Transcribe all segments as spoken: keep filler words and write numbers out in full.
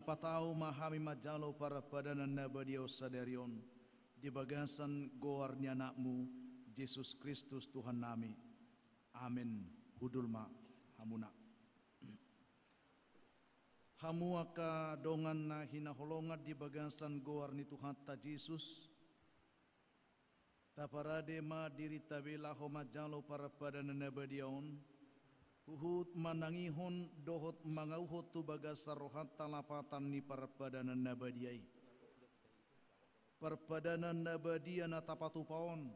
patau ma hami manjalo parpadanan na badia on sadari on, di bagasan goar ni Anakmu, Jesus Kristus Tuhannami. Amen. Hundul ma hamuna. Hamu angka dongan na hinaholongan di bagasan goar ni Tuhanta Jesus, taparade ma dirinta be laho manjalo parpadanan na badia on, huhut manangihon dohot mangauhon tu bagasan rohanta lapatan ni parpadanan na badia i. Parpadanan na badia na tapatupa on,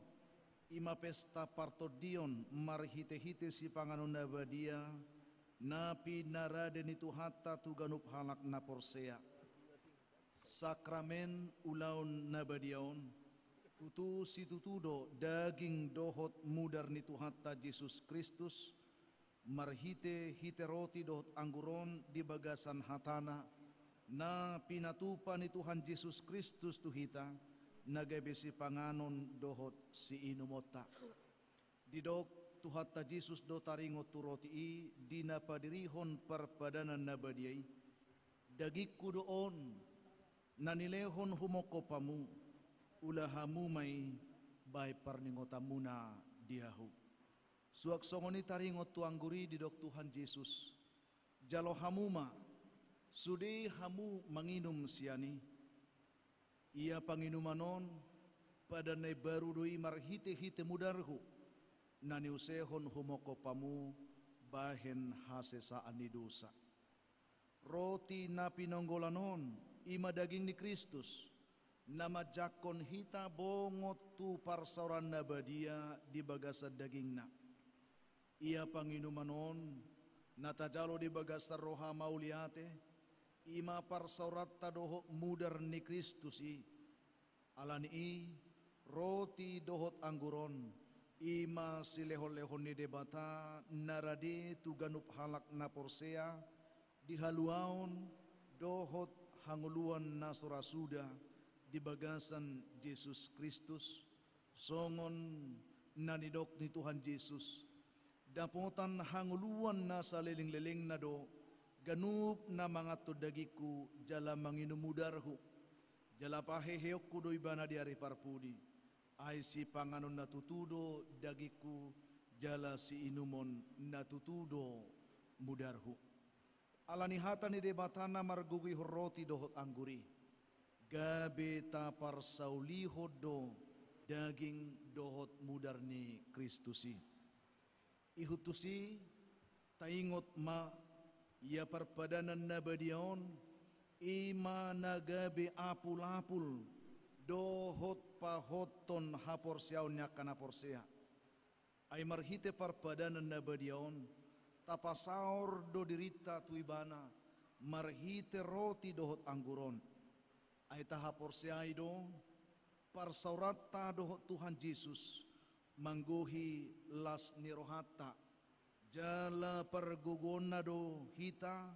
i ma pesta partondion marhitehite sipanganon na badia, na pinarade ni Tuhanta tu ganup halak na porsea. Sakramen ulaon na badia on, tutu situtu do daging dohot mudar ni Tuhanta Jesus Kristus, marhitehite roti dohot anggur on di bagasan hatana, na pinatupa ni Tuhan Jesus Kristus tu hita, na gabe sipanganon dohot siinumonta. Didok Tuhanta Jesus do taringot tu roti i di na padirihon parpadanan na badia i, dagingku do on, na nilehon humongkop hamu, ula hamu ma i bahen parningotanmuna di ahu. Suang songon i taringot tu anggur i didok Tuhan Jesus, jalo hamu ma, sude hamu manginum sian i. Ia panginuman on, padan na imbaru do i marhitehite mudarhu, na niusehon humongkop hamu bahen hasesaan ni dosa. Roti na pinonggolan on, i ma daging ni Kristus, na manjangkon hita bongot tu parsaoran na badia di bagasan dagingna. Ia panginuman on, na tajalo di bagasan roha mauliate, i ma parsaoranta dohot mudar ni Kristus i. Ala ni i, roti dohot anggur on, i ma silehonlehon ni Debata na rade tu ganup halak na porsea, di haluaon dohot hangoluan na so ra suda di bagasan Jesus Kristus, songon na nidok ni Tuhan Jesus, dapotan hangoluan na salelenglelengna do ganup na manganhon dagingku jala manginum mudarhu. Jala paheheonku do ibana di ari parpudi. Ai sipanganon na tutu do dagingku, jala siinumon na tutu do mudarhu. Ala ni hata ni Debata na margogoihon roti dohot anggur i, gabe taparsaulihon do daging dohot mudar ni Kristus i. Ihut tusi, taingot ma, ia parpadanan na badia on, i ma na gabe apulapul dohot pahothon haporseaon ni angka na porsea. Ai marhite parpadanan na badia on, tapasaor do dirinta tu ibana, marhite roti dohot anggur on. Ai tahaporseai do, parsaoranta dohot Tuhan Jesus, manggohi las ni rohanta, jala pargogoonna do hita,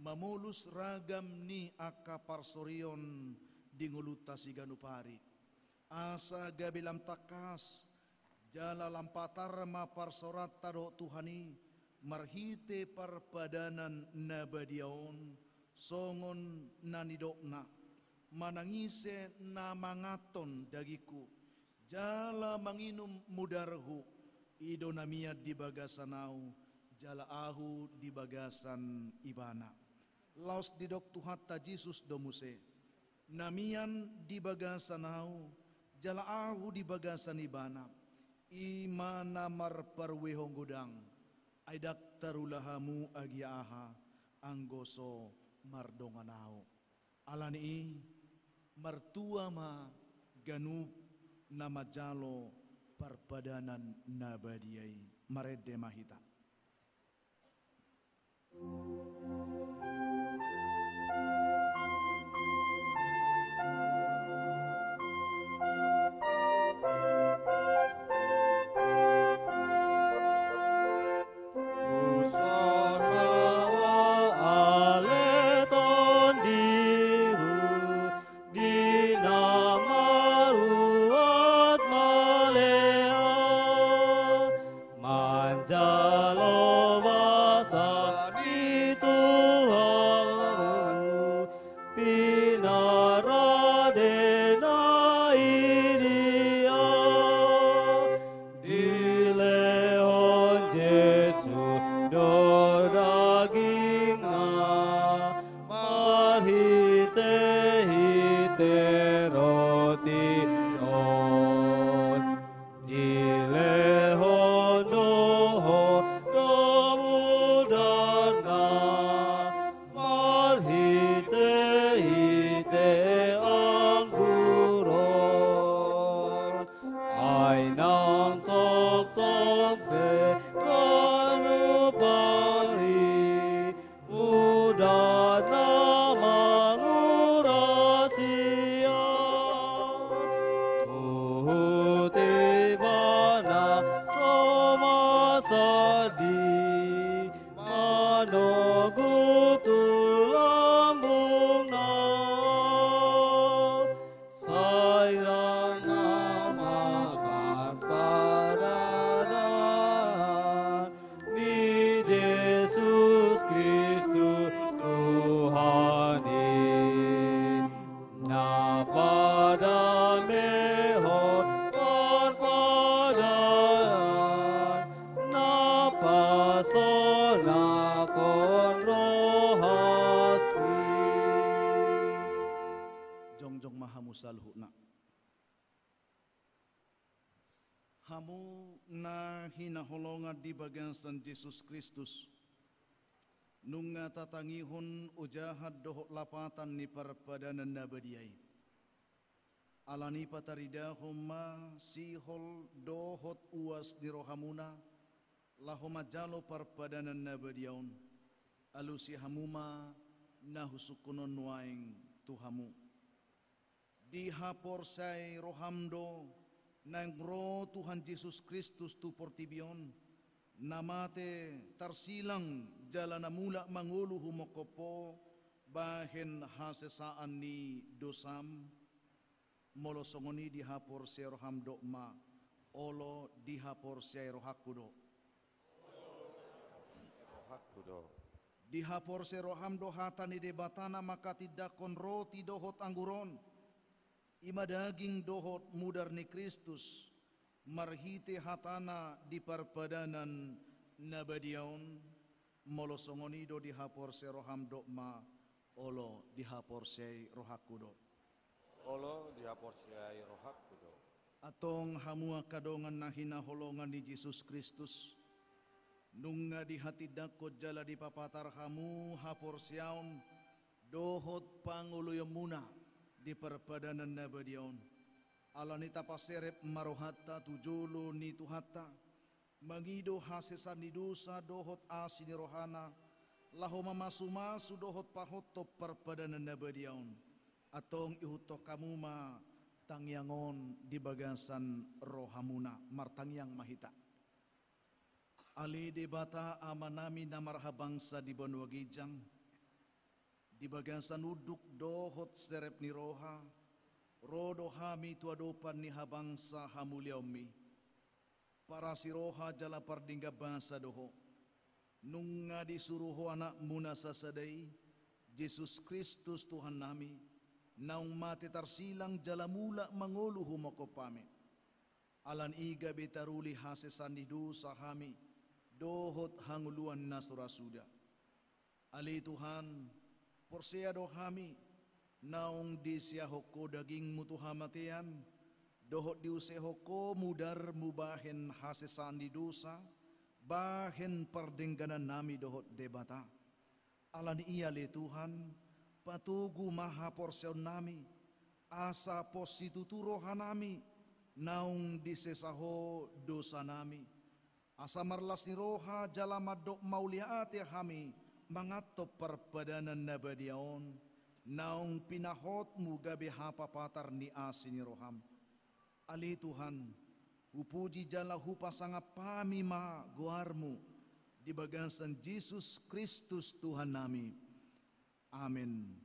mamolus ragam ni angka parsorion di ngolunta siganup ari. Asa gabe lam tangkas, jala lam patar ma parsaoranta dohot Tuhan i, marhite parpadanan na badia on, songon na nidokna, manang ise na manganhon dagingku, jala manginum mudarhu, i do na mian di bagasan ahu, jala ahu di bagasan ibana. Laos didok Tuhanta Jesus do muse, na mian di bagasan ahu, jala ahu di bagasan ibana, i ma na marparuehon godang, ai ndang tarula hamu agia aha, anggo so mardongan ahu. Ala ni i, martua ma ganup na manjalo parpadanan na badia i. Marende ma hita. Unsur ma ale tondihu di na maruat malea, manjalo basa ni pinarade na i dia. Dilehon Jesus do dagingna, marhitehite roti on. Dilehon dohot do mudarna, marhitehite anggur on. Ai nang tongtong pe manupari, mudarna mangurasi ahu. Huhut Ibana so masadi, manonggu tu lambungna. Sai dang na mangan padanan ni Jesus Kristus Tuhan i, na padamehon parpadanan, na pasonanghon rohangki. Jongjong ma hamu saluhutna. Hamu na hinaholongan di bagasan Jesus Kristus, nunga tatangihon ojahan dohot lapatan ni parpadanan na badia i. Alani i pataridahon ma sihol dohot uas ni rohamuna, laho manjalo parpadanan na badia on. Alusi hamu ma na husungkunon nuaeng tu hamu. Dihaporseai roham do naeng ro Tuhan Jesus Kristus tu portibi on, na mate tarsilang jala na mulak mangolu humongkop ho bahen hasesaan ni dosam? Molo songon i dihaporseai roham dok ma, olo dihaporseai rohangku do. Rohangku do. Dihaporseai roham do hata ni Debata na manghatindanghon roti dohot anggur on, i ma daging dohot mudar ni Kristus, marhite hatana di parpadanan na badia on? Molo songon i do dihaporseai roham dok ma, olo dihaporseai rohangku do. Olo dihaporseai rohangku do. Antong hamu angka dongan na hinaholongan ni Jesus Kristus, nunga dihatindanghon jala dipapatar hamu haporseaon dohot pangoloionmuna di parpadanan na badia on. Alani i tapaserep ma rohanta tu jolo ni Tuhanta, mangido hasesaan ni dosa dohot asi ni rohana, laho mamasumasu dohot pahothon parpadanan na badia on. Antong ihuthon hamu ma tangiang on di bagasan rohamuna. Martangiang ma hita. Ale Debata Amanami na marhabangsa di banua ginjang, di bagasan unduk dohot serep ni roha, ro do hami tu adopan ni habangsa hamuliaonmi. Parasi roha jala pardenggan basa do Ho. Nunga disuru Ho Anakmu na sasada i, Jesus Kristus Tuhannami, naung mate tarsilang jala mulak mangolu humongkop hami. Alani i gabe taruli hasesaan ni dosa hami, dohot hangoluan na so ra suda. Ale Tuhan, porsea do hami, naung diseahon Ho dagingmu tu hamatean, dohot diusehon Ho mudarmu bahen hasesaan ni dosa, bahen pardengganannami dohot Debata. Alani i ale Tuhan, patogu ma haporseaonnami, asa pos situtu rohanami, naung disesa Ho dosanami. Asa marlas ni roha jala mandok mauliate hami manganhon parpadanan na badia on, naung pinahotmu gabe hapapatar ni asi ni roham. Ale Tuhan, hupuji jala hupasangap hami ma goarmu, di bagasan Jesus Kristus Tuhannami. Amen.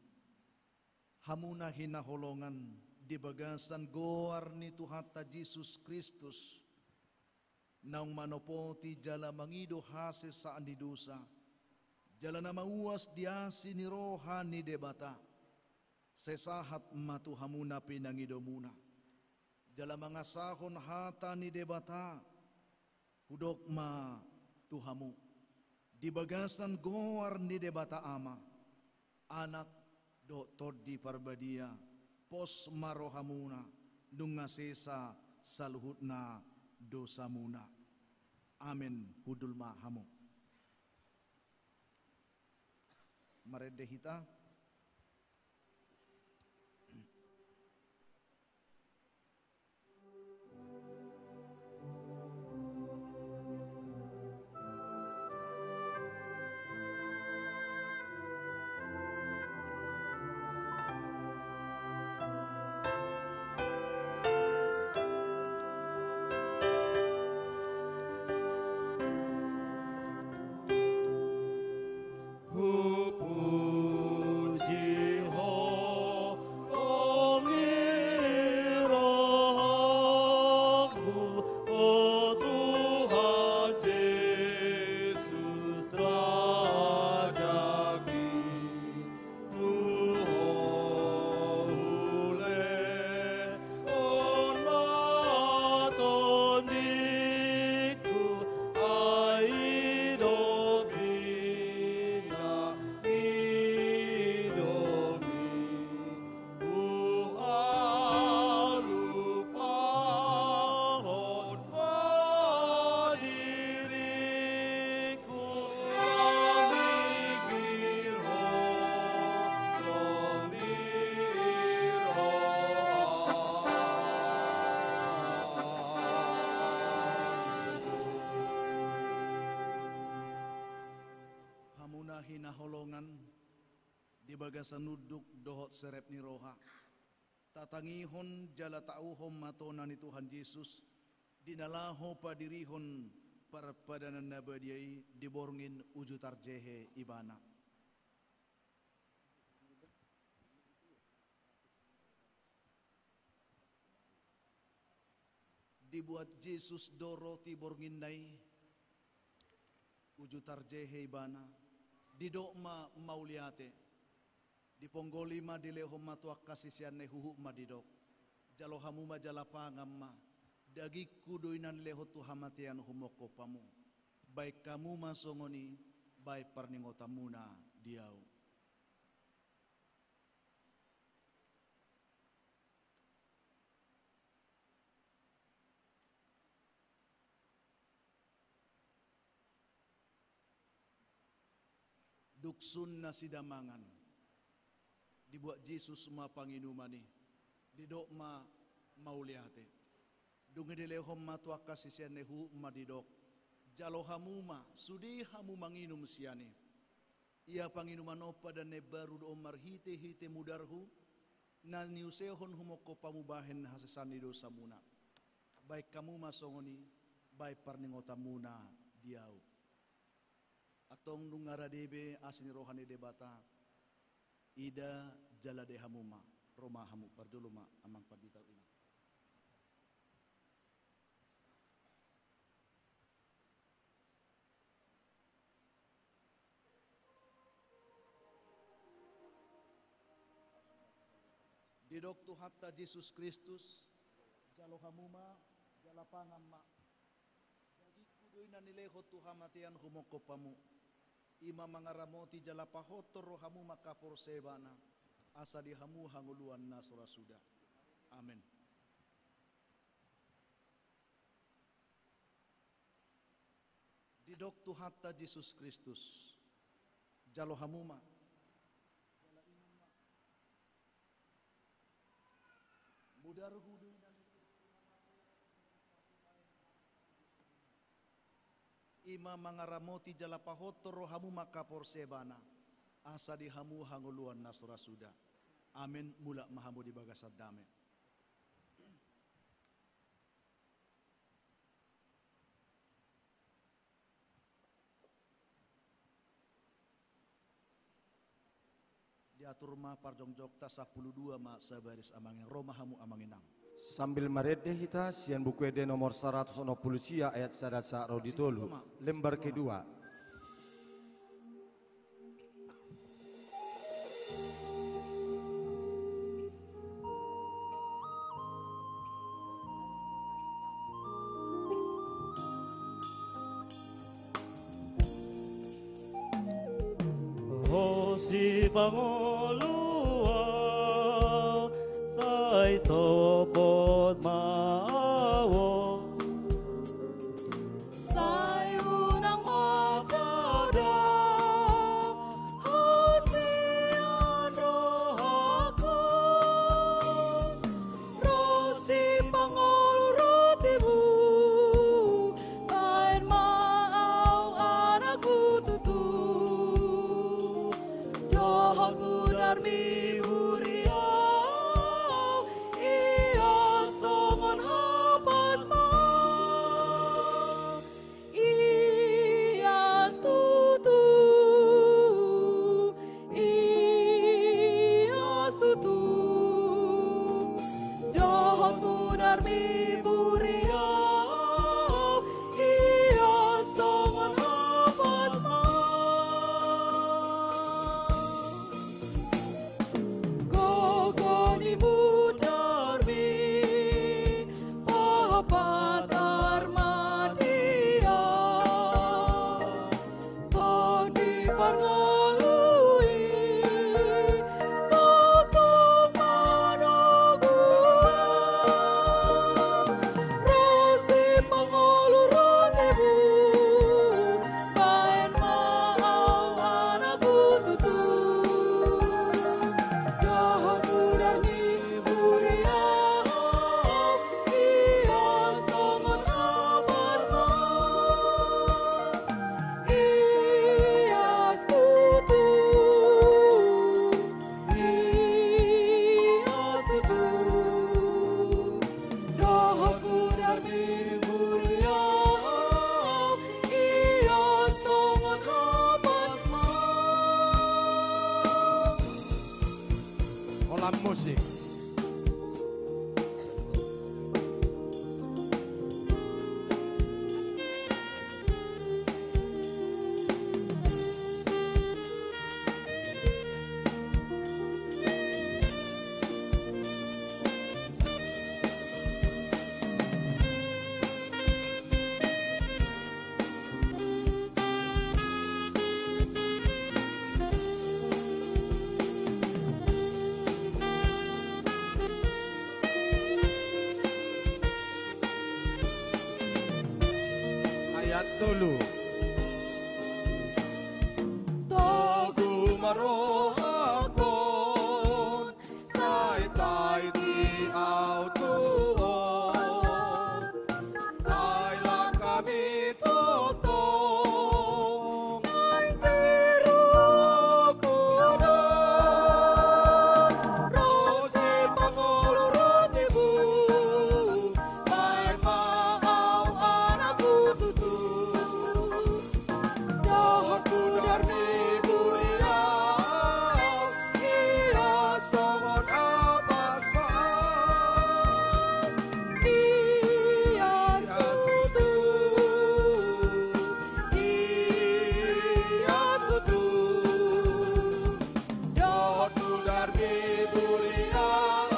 Hamu na hinaholongan, di bagasan goar ni Tuhanta Jesus Kristus, naung manopoti jala mangido hasesaan ni dosa, jala na mauas di asi ni roha ni Debata. Sai sahat ma tu hamu na pinangidomuna, jala mangasahon hata ni Debata, hudok ma tu hamu, di bagasan goar ni Debata Ama, Anak, dohot Tondi Parbadia, pos ma rohamuna, nunga sesa saluhutna dosamuna. Amen. Hundul ma hamu. Marende hita. Hupuji Ho, o ni rohangku, o Tuhan Jesus Rajaku. Tu Ho ulehon ma tondingku, ai domina, i domi. Hualupahon ma diri. Hamuna hinaholongan di bagasan unduk dohot serep ni roha. Tatangihon jala tauhon ma tona ni Tuhan Jesus, di na laho padirihon parpadanan na badia i di borngin uju tarjehe Ibana. Dibuat Jesus do roti bornginna i, uju tarjehe Ibana, didok ma mauliate. Diponggoli ma, dilehon ma tu angka siseanna i, huhut ma didok: Jalo hamu ma jala pangan ma, dagingku do i na nilehon tu hamatean humongkop hamu. Baen hamu ma songon i, baen parningotanmuna di ahu. Dung sun nasida mangan, dibuat Jesus ma panginuman i, didok ma mauliate. Dung i dilehon ma tu angka siseanna i, huhut ma didok: Jalo hamu ma, sude hamu manginum sian i. Ia panginuman on padan na imbaru do on marhitehite mudarhu, na niusehon humongkop hamu bahen hasesaan ni dosamuna. Baen hamu ma songon i, baen parningotanmuna di ahu. Antong nunga rade be asi ni roha ni Debata, ida jala dai hamu ma. Ro ma hamu, parjolo ma amang pandita, inang. Didok Tuhanta Jesus Kristus: Jalo hamu ma, jala pangan ma. Dagingku do i na nilehon tu hamatean humongkop hamu. I ma mangaramoti jala pahothon rohamu mangkaporseai Ibana, asa di hamu hangoluan na so ra suda. Amen. Didok Tuhanta Jesus Kristus: Jalo hamu ma. Mudarhu do i na, i ma mangaramoti jala pahothon rohamu mangkaporseai Ibana, asa di hamu hangoluan na so ra suda. Amen. Mulak ma hamu di bagasan dame. Diatur ma parjongjongta, sampulu dua ma sabaris, amang inang. Ro ma hamu, amang inang. Sambil marende hita sian Buku Ende nomor saratus onom pulu sia, ayat sada sahat ro di tolu. Lembar kedua. Pangoluan, sai topot ma ahu on. Sai unang ma sada hasian rohangku. Ro sipangolu rontimu, baen ma ahu anakmu tutu. Dohot mudarmi buriau, ia songon hapas ma ahu. Ias tutu, ias tutu. Dohot mudarmi buriau, ias songon hapas ma ahu. Gogo ni mudarmi, pahapatar ma dia. Tondi parngoluon i, tongtong manogu ahu. Ro sipangolu rontimu, baen ma ahu anakmu tutu. Dohot mudarmi buriau, ia songon hapas ma ahu. Ias tutu, ias tutu. Dohot mudarmi buriau, ia songon hapas ma ahu. Holan musik. Ayat tolu. Togu ma rohangkon, sai taiti ahu tu ho. Ai langkami tongtong, ai tiruku do. Ro sipangolu rontimu, baen ma ahu anakmu tutu. Dohot mudarmi buriau, ia songon hapas ma ahu. Ias tutu, ias tutu. Dohot mudarmi buriau,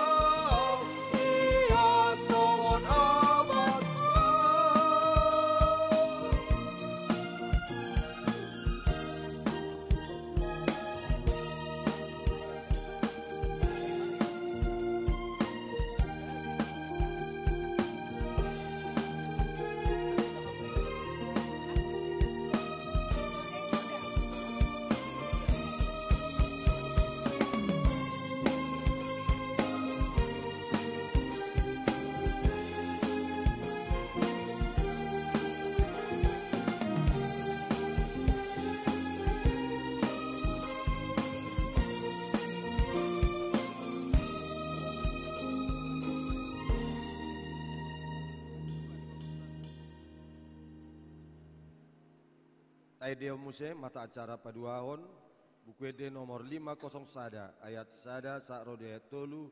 ia songon hapas ma ahu. Taendehon muse mata acara paduahon, Buku Ende nomor lima kosong sada, ayat sada sahat ro di ayat tolu,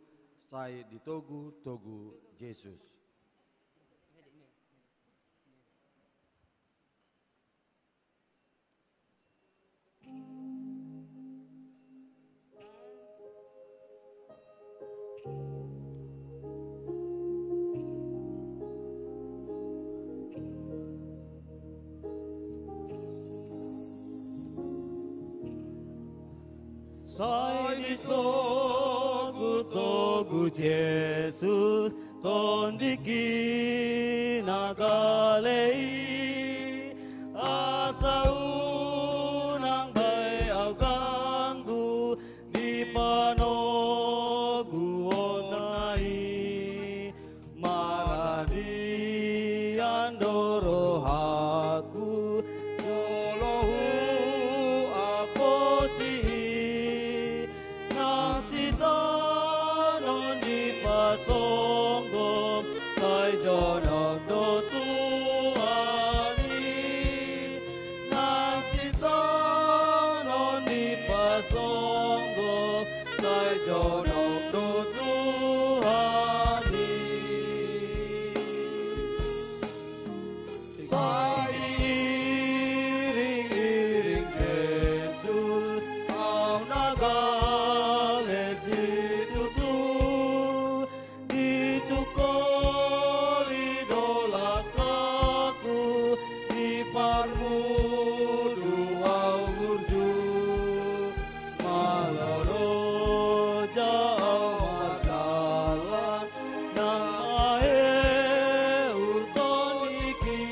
Sai ditogu-togu Jesus. Sai ditogu-togu Jesus tondikkina gale i, asa unang be au ganggu di panoguonna i. Maradian do rohangku, molo huaposi i, nang sitaonon dipasonggom, sai jonok do Tuhan i. Nang sitaonon dipasonggom, sai jonok do Tuhan i. Sai diiring-iring Jesus au na gale situtu, ditungkoli do langkangku, di parmudu au burju. Molo roja au mardalan, nang ae hutondiki,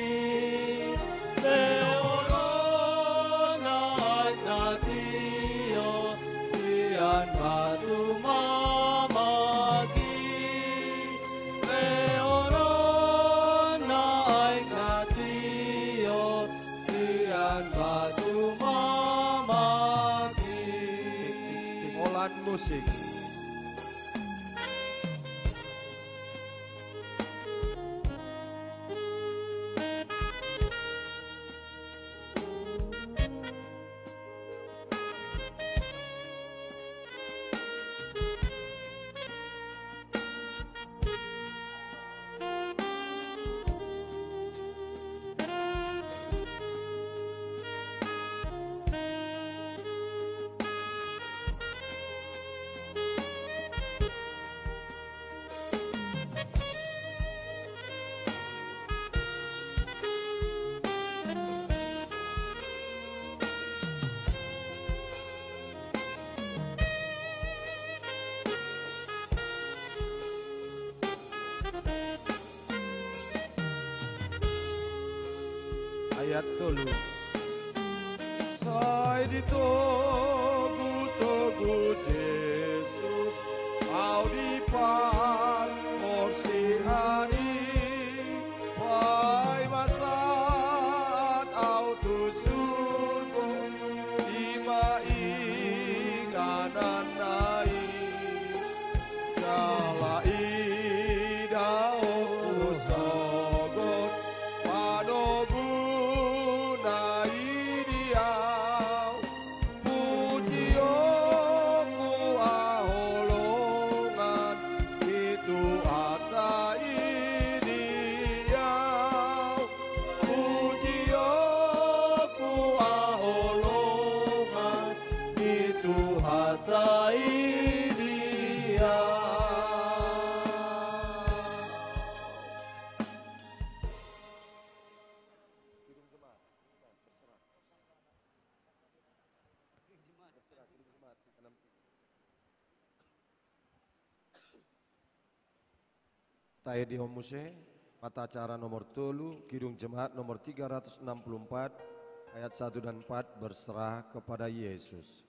lehonon aek na tio sian batu mamagi. Lehonon aek na tio sian batu mamagi. Holan musik. Ayat tolu. Sai ditogu-togu Jesus au di parmorsian i, paima sahat au tu surgo, i ma ingananna i. Jala idaonku sogot panoguna i di au. Pujion, huhaholongan ni Tuhanta i di au. Pujion, huhaholongan ni Tuhanta i di au. Taedehon muse, mata acara nomor tolu, Kidung Jemaat nomor tiga ratus enam puluh empat, ayat satu dan empat, berserah kepada Yesus.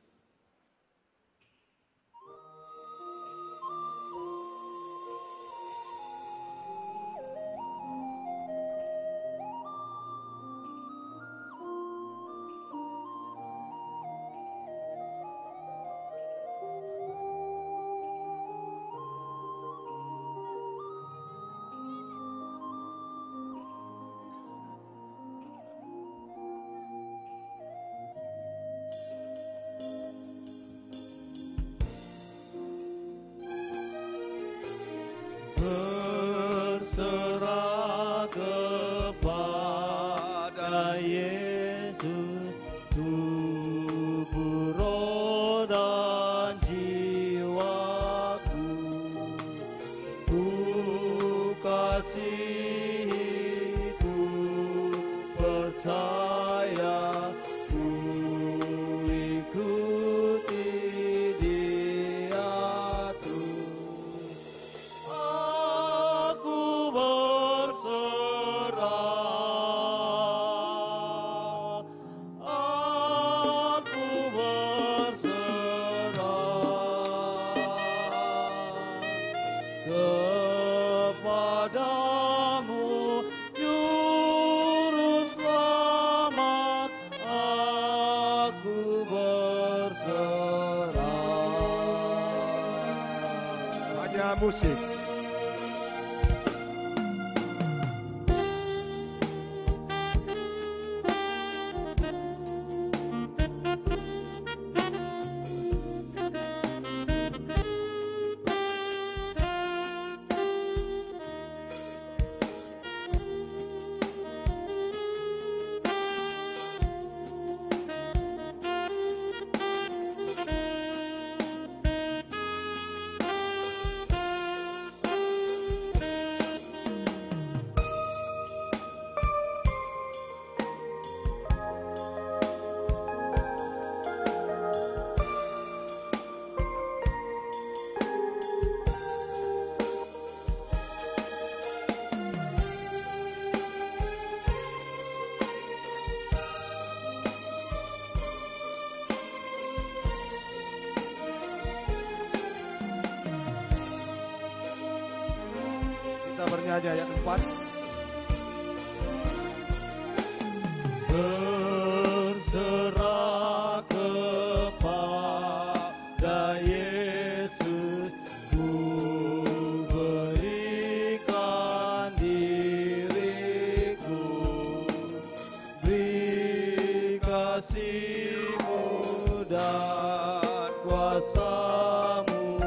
Berserah kepada Yesus tubuh, roh dan jiwaku. Ku kasihi, ku percaya, ku ikuti Kepadamu, Juru Selamat, aku berserah. Hanya musik. Kita bernyanyi ayat empat. Berserah kepada Yesus, ku berikan diriku. Beri kasih-Mu dan kuasa-Mu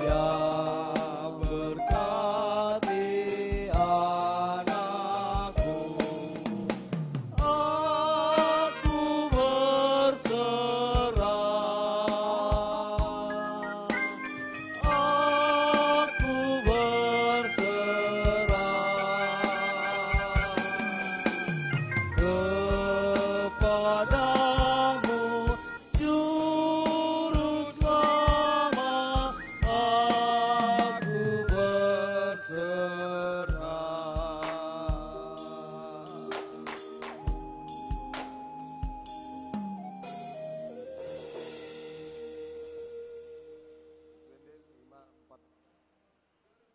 yang berkati anakku. Aku berserah. Aku berserah kepada-Mu, Juru Selamat, aku berserah.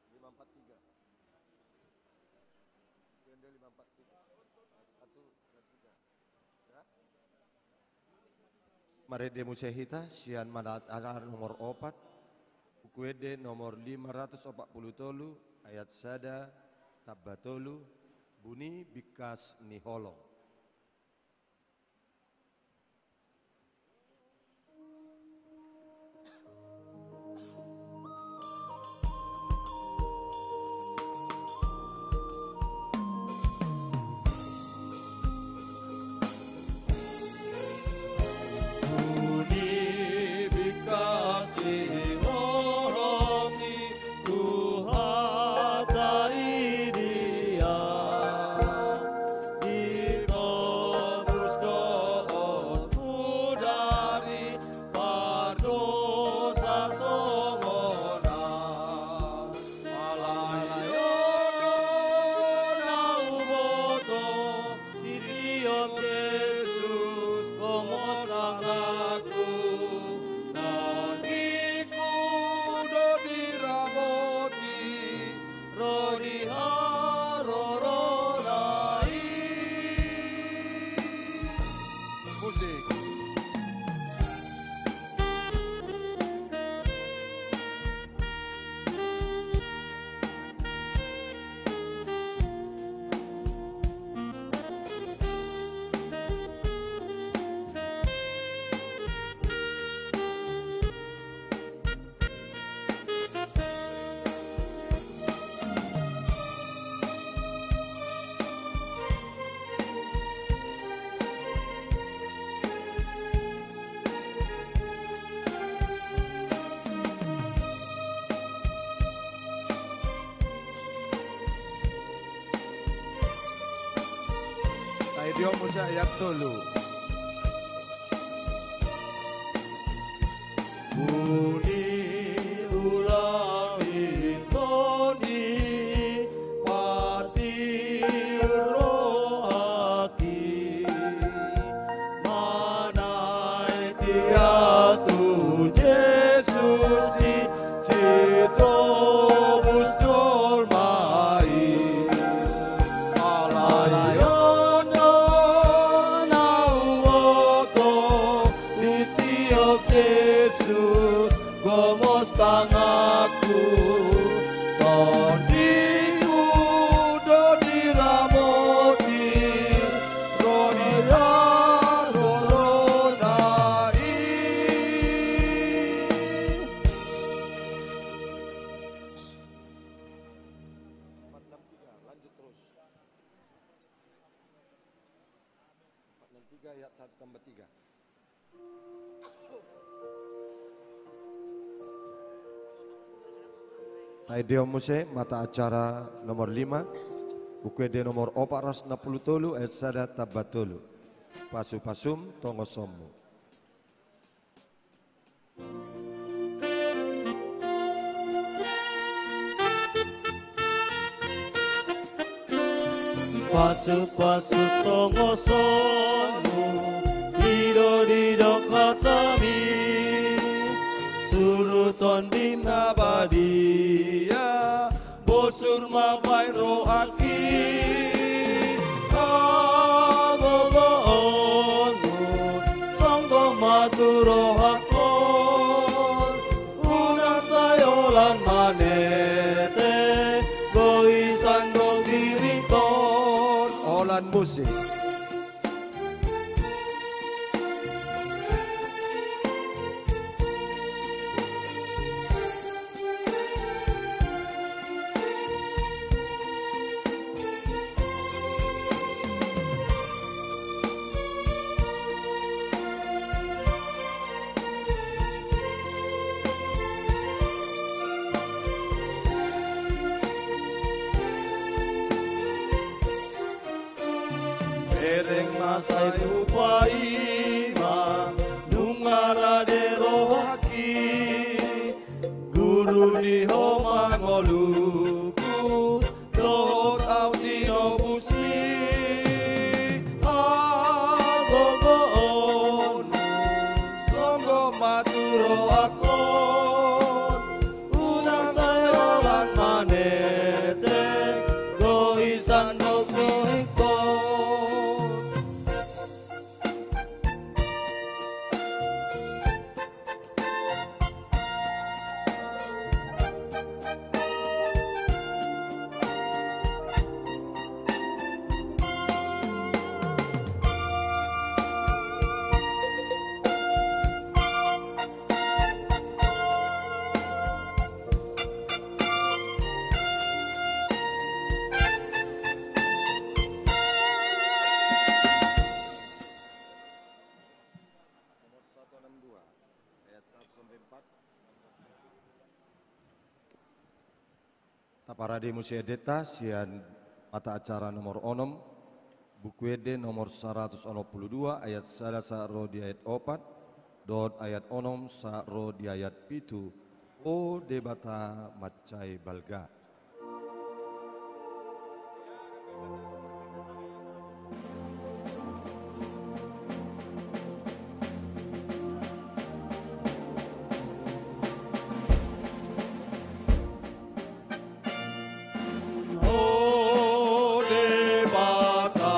Lima empat tiga. Ende lima empat tiga. Ayat satu dan tiga. Ya. Marende muse hita sian Manahat Ajar nomor opat, Buku Ende nomor lima ratus opat pulu tolu, ayat sada tamba tolu, bunyi bingkas ni holong. Bunyi bingkas ni holong i, Tuhanta i dia, ditobus dohot-Mu dari pardosa songon ahu. Alai on do na huboto, ditiop Jesus hombar salangku, dagingku do diramoti ro di harorona i. Musik. Sai diok muse ayat tolu. Buni ulang ingkon dipatiur rohangki, manaek ia tu Jesus i, sitobus Tiga, ayat satu tambah tiga. Taendehon muse mata acara nomor lima, Buku Ende nomor opat ratus enam puluh tolu, ayat sada tambah tolu. Pasupasum tongosonmu. Pasupasu tongosonmu, didok-didok hatami, suru Tondi na badia, bosur ma baen rohangki. Hagogoonmu songgop ma tu rohangkon, unang sai holan manetek, gok isan gok diringkon. Holan musik. Bereng ma sai hupaima, nunga rade rohangki, guru ni ho ma ngolungku, dohot au tinobusmi. Hagogoonmu songgop ma tu rohangkon, unang sai holan manetek, gok isan gok diringkon. Nomor satu enam dua, ayat satu sampai empat. Taparade muse endenta sian mata acara nomor onom, Buku Ende nomor saratus onom pulu dua, ayat sada sahat ro di ayat opat, dohot ayat onom sahat ro di ayat pitu. O Debata mansai balga. O Debata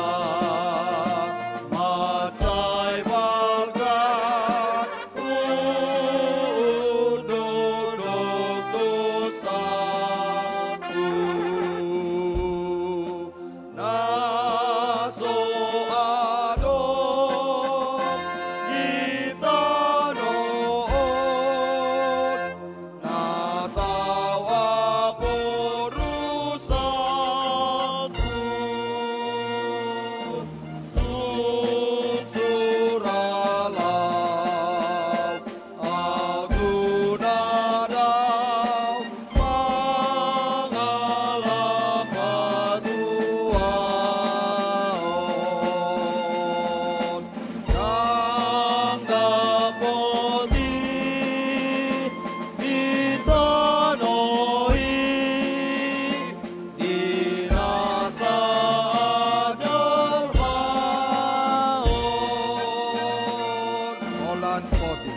mansai balga, unduk dosangku na so adong di tano on, na tau haporusangku. Tung sura lam au tu na dao mangalap hatuaon, ndang dapot i di tano i, di na sahat jolma on. Holan poti.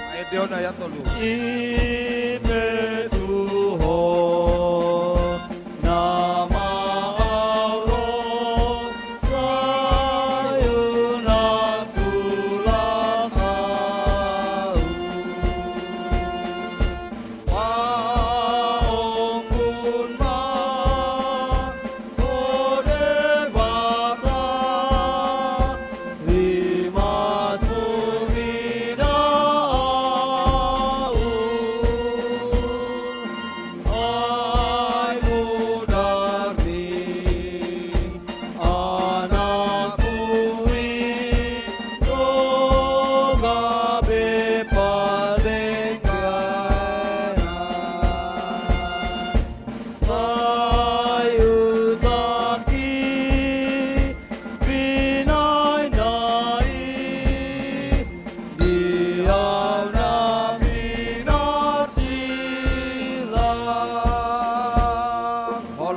Ayat dia on, ayat tolu. Ipe tu ho nama au ro sayu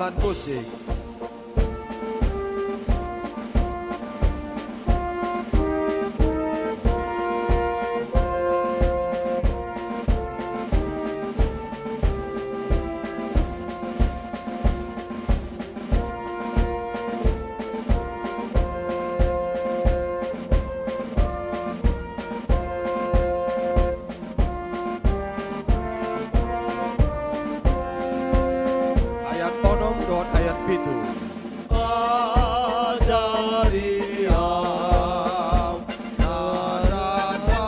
Musik. Ayat onom dohot ayat pitu. Ajari au na dalan na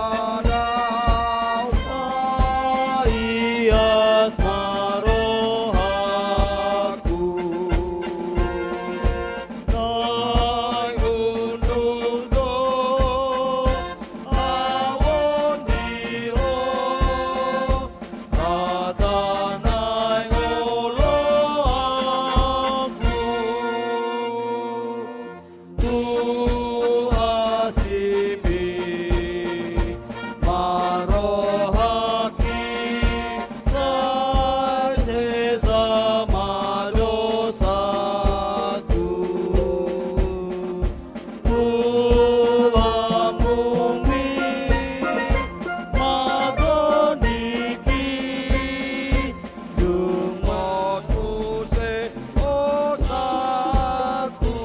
dao, paias ma rohangku. Naeng unduk do ahu on di ho, hata naeng oloanku. Tu asipmi ma rohangki, sai sesa ma dosaku. Tu lambungmi ma tondingki, dung mos muse dosaku.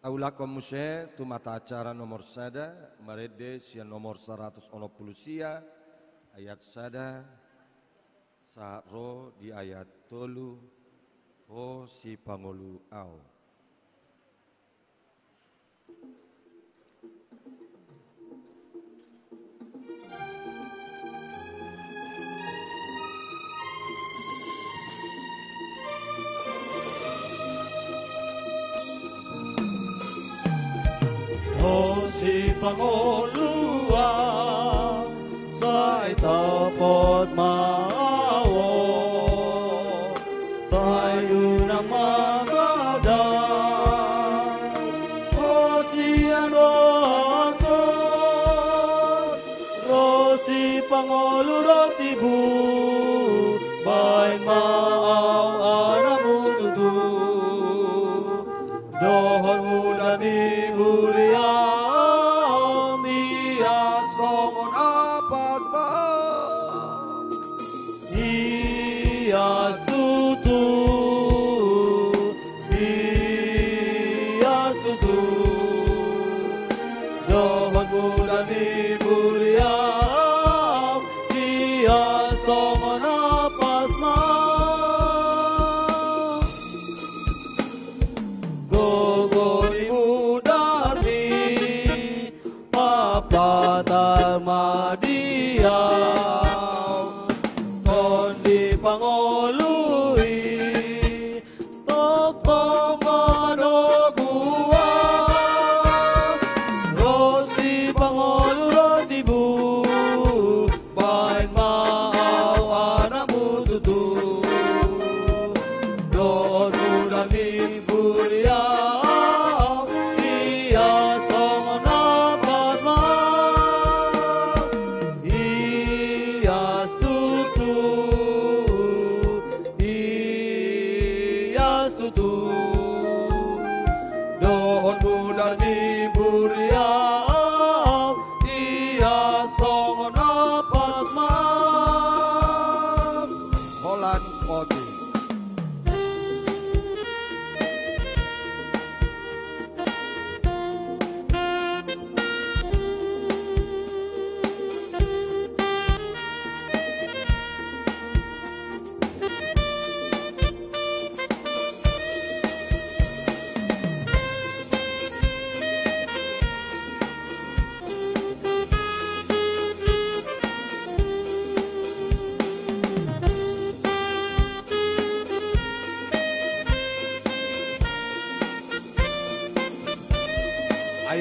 Taulakhon muse tu mata acara nomor sada, marende sian nomor saratus onom pulu sia, ayat sada, sahat ro di ayat tolu, Ho sipangolu au. Ho sipangolu au, sai topot ma au on, sai unang manggada ho sian rohangku. Ro sipangolu ro tibu, baen ma au anakmu tutu. Dohot udan ni huria on, ias songon ampas ma. Ias tutu, ias tutu. Dohot udan ni huria on, ias songon ampas ma. Gogo ni mudarmi, papatar ma di au. Tondi pangolu i, tongtong ma manogu au. Ro sipangolu ro tibu, baen ma au anakmu tutu. Dohot udan ni huria on, ias songon ampas ma. Ias tutu,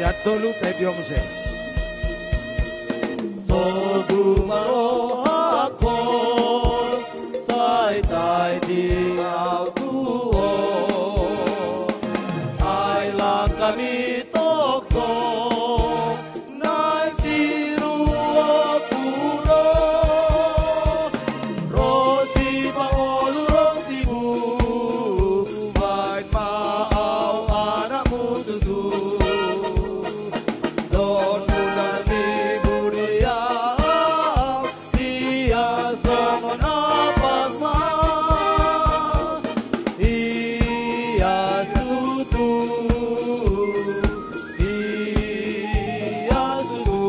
Ayat tolu, taendehon muse. Togu ma rohangkon, sai taendehon ahu tu ho. Ai langkami tongtong naeng tiruonku do. Ro sipangolu ro sibuhai ma ahu anakmu tutu. Dohononmu na di buriahu, ia songon na pas ma. Ia tutu, ia tutu.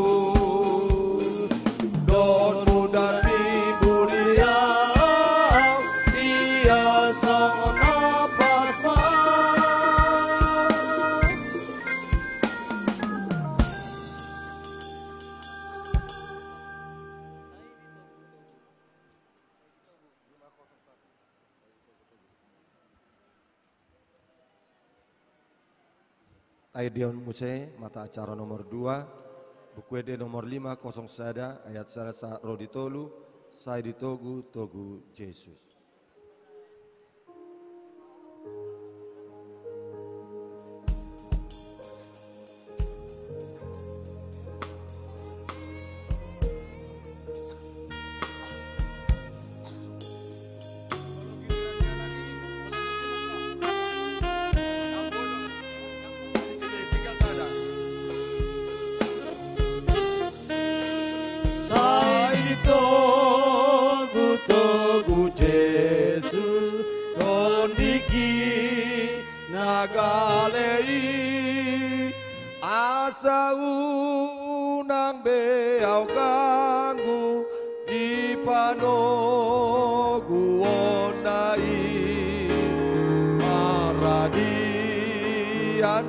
Dohononmu na di buriahu, ia songon na pas ma. Taendehon muse mata acara nomor dua, Buku Ende nomor lima kosong sada, ayat sada sahat ro di tolu, Sai Ditogu-togu Jesus. Sai ditogu-togu Jesus, Tondiku na gale i, asa unang be ahu ganggu di panoguonna i. Maradian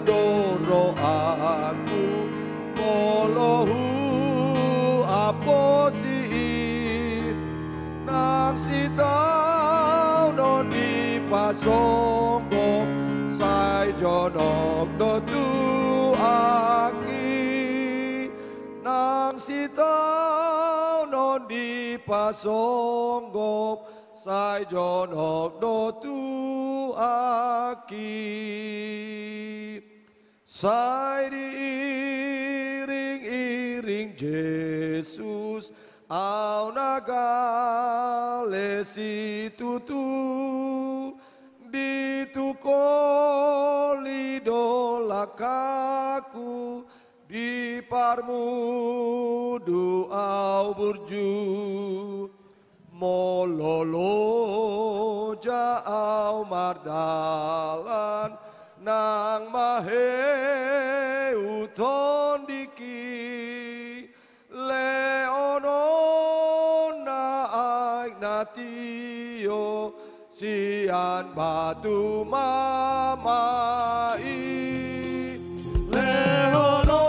do rohangku molo huamposi i. Nang sitaonon dipasonggop, sai jonok do tu anggi. Nang sitaonon dipasonggop, sai jonok do tu anggi. Sai diiring-iring Jesus ahu na gale situtu, ditungkoli do langkangku, di parmudu ahu burju. Molo loja ahu mardalan, nang maheu Tondiku i, lehononna aek na tio sian batu mama i. Lehononna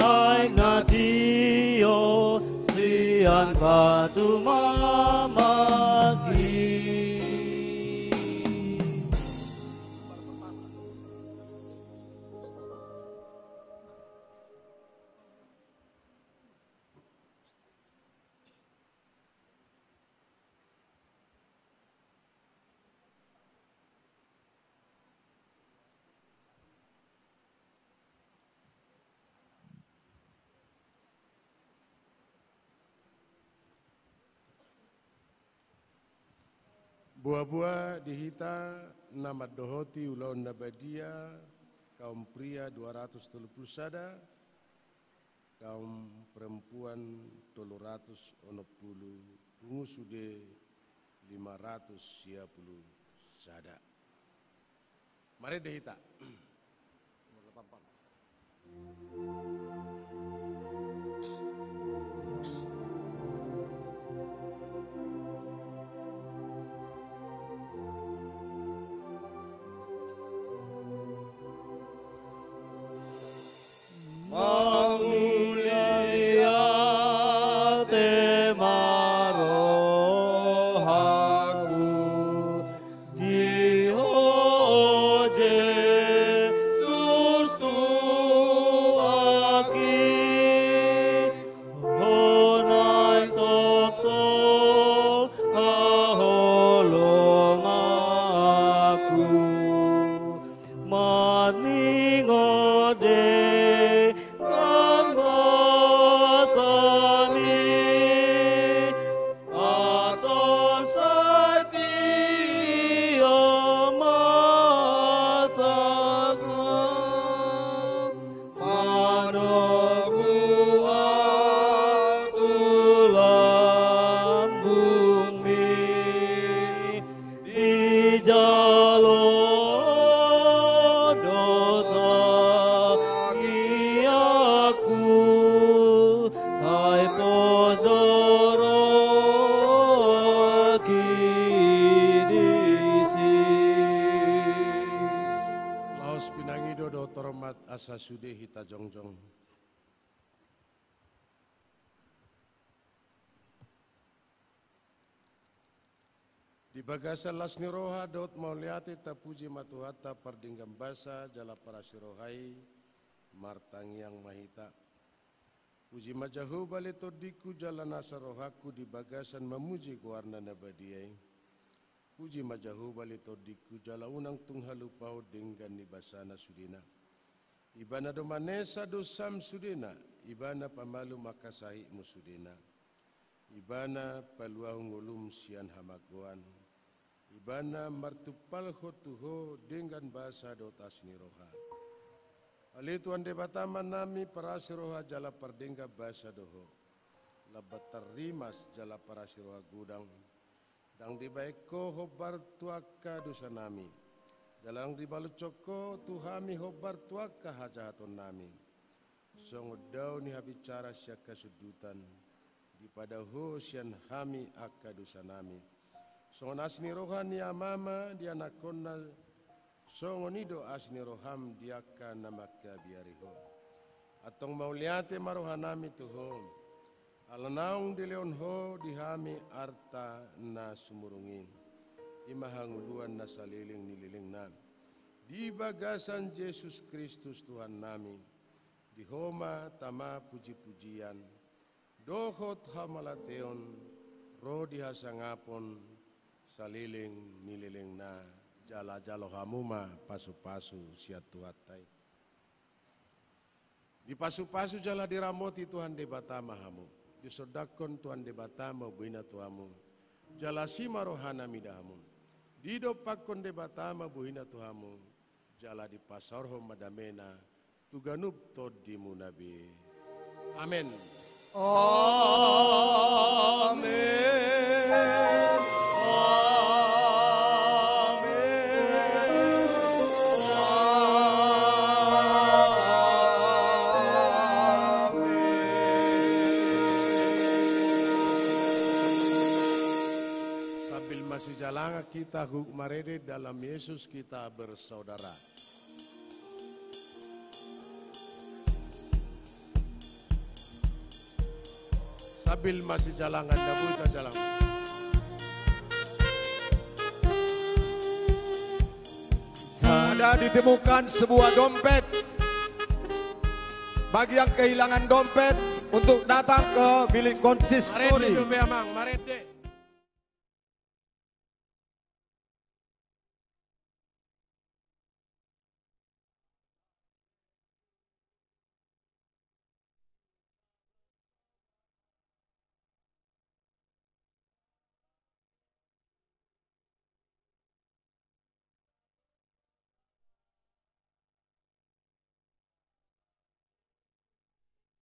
aek na tio sian batu mama i. Boa-boa di hita na mandohoti ulaon na badia, kaum pria dua ratus tolu pulu sada, kaum perempuan tolu ratus onom pulu, pungu sude lima ratus sia pulu sada. Marende hita. Mauliate ma rohangku di Ho Jesus Tuhan. sude hita jongjong. Di bagasan las ni roha dohot mauliate tapuji ma Tuhanta pardenggan basa jala parasi roha i, martangiang ma hita. Puji ma Jahowa ale tondingku jala nasa rohangku di bagasan mamuji goarna na badia i. Puji ma Jahowa ale tondingku jala unang tung halupa ho denggan ni basana sudena. Ibana do manesa dosam sudena, ibana pamalum angka sahitmu sudena. Ibana paluahon ngolum sian hamagoan. Ibana martumpalhon tu ho denggan basa dohot asi ni roha. Ale Tuhan Debata Amanami, parasi roha jala pardenggan basa do ho. Lambat tarrimas jala parasi roha godang. Ndang dibahen ho hombar tu angka dosanami. Jala ndang dibalushon ho tu hami hombar tu angka hajahatonnami. Songon dao ni habinsara sian hasundutan, dipadao ho sian hami angka dosanami. Songon asi ni roha ni amama di anakkonna, songon i do asi ni roham di angka na mangkabiari ho. Antong mauliate ma rohanami tu ho. Ala naung dilehon ho di hami arta na sumurung i. I ma hangoluan na saleleng ni lelengna. Di bagasan Jesus Kristus Tuhannami. Di ho ma tama pujipujian. Dohot hamauliateon, ro di hasangapon, saleleng ni lelengna, jala jalo hamu ma pasupasu sian Tuhanta i. Dipasupasu jala diramoti Tuhan Debata ma hamu. Disondangkon Tuhan Debata ma bohina tu hamu. Jala asi ma rohana mida hamu. Didompakkon Debata ma bohina tu hamu. Jala dipasaorhon ma damena. Tu ganup tondimuna be. Amen. Amen. Amen. Amen. Sambil masijalangan kita huhut marende, dalam Yesus kita bersaudara. Sambil masijalangan, na boi tajalang. Ada ditemukan sebuah dompet. Bagi yang kehilangan dompet, untuk datang ke bilik konsistori. Marende dope, Amang, marende.